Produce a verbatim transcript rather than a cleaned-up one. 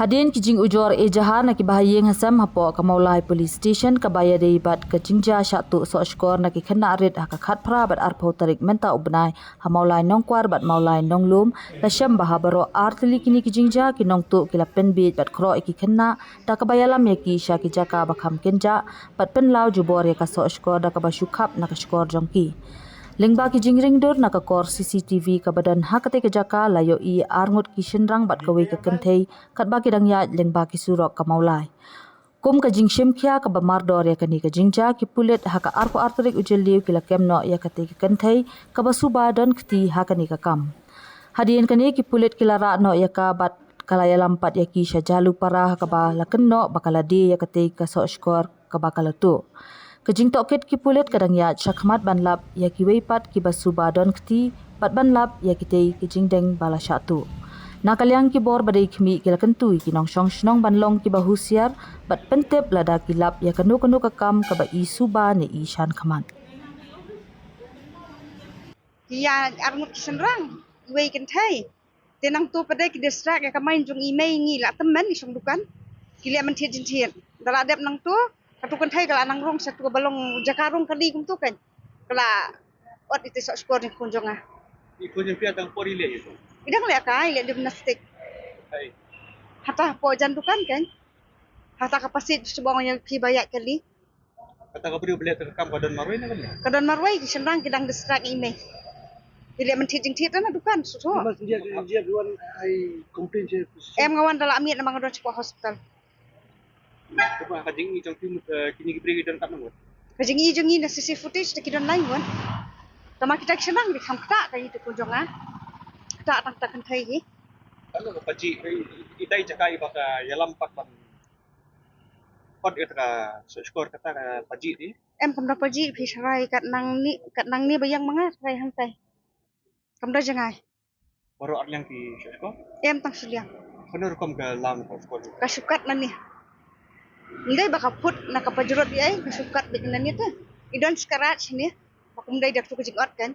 Hadien ki jingujor ejahar na ki bahaïing hasem hapoh ka Mawlai Police Station kaba ïadei bad ka jingjia shah tuh sohshkor na ki khynnah rit ha ka khatphra bad arphew tarik mynta u bnai ha Mawlai Nongkwar bad Mawlai Nonglum, la shem ba ha baroh artylli kine ki jingjia ki nongtuh ki la pynbiej bad khroh ïa ki khynnah da kaba ïalam ïa ki sha ki jaka ba kham kynjah bad pynlaw jubor ïa ka sohshkor da kaba shu khap na ka shkor jong ki. Lyngba ki jingringdur na ka kor C C T V kaba don ha katei ka jaka la ïohi arngut ki shynrang bad kawei ka kynthei katba ki dang ïaid lyngba ki surok ka Mawlai. Kum ka jingshim khia kaba mardor ïa kane ka jingjia, ki pulit ha ka arphew ar tarik u Jylliew ki la kem noh ïa katei ka kynthei kaba suba don kti ha kane ka kam. Hadien kane ki pulit ki la rah noh ïa ka bad ka la ïalam pat ïa ki sha Jalupara ha kaba la kynnoh ba ka la die ïa katei ka sohshkor kaba ka la tuh. Ka jingtohkit ki pulit ka dang ïaid shakhmat ban lap ïa kiwei pat kiba suba don kti bad ban lap ïa kitei ki jingdeng ba la shah tuh. Na ka liang ki bor ba dei khmih ki la kyntu ïa ki nongshong shnong ban long kiba husiar bad pyntip lada ki lap ïa kano kano ka kam kaba i suba ne i shan khmat. Ki ïa arngut ki shynrang, iwei i kynthei. Te nangto pat de ki distract ïa ka main jong i mei, ngi la tymmen i shong dukan. Ki leh mynthied jynthied. Da la dep nangto, katu kynthei ka la nang rung shatu kaba long jaka rung kali kumto kan. Ka la ot ïa itei sohshkor jong i khun jong nga. I khun jong phi ha tang por i leh ïa i? I dang leh kai, i leh gymnastic. Hai. Hata hapoh jan dukan kan. Hata ka pasage shu bang ïa ki ba ïaid kali. Kata ka briew ba leh kata ka kam ka don marwei ne kam don? Ka don marwei, ki shynrang ki dang distract ïa i mei. Ki leh mynthied jynthied na dukan shuh shuh. Em, nga wan da la miet namar nga don shapoh hospital. Te ba ka jingïohi jong phi mut, eh, kine ki briew ki don katno ngut? Ka jingïohi jong ngi na C C footage te ki don lai ngut. Tangba kita ki shynrang ki kham ktah ka ïa i khun jong nga. Ktah tang ka kynthei hi. Katno ka pajih, eh, i dei jaka iba ka ïalam pat ban ot ïa kata ka sohshkor kata ka pajih te? Em, kam da pajih phi sharai, kat nangne, kat nangne ba ïeng ma nga sharai hangtai. Kam da jngai. Baroh arliang ki sohshkor? Em, tang shiliang. Kano rukom ka lam ka sohshkor? Ka shu kat nangne. Ym dei ba ka phut na ka pajrot ïa i, ka shu kat beit nangne te. I don skaraj shane. Ba kum dei da katu ka jingot kan.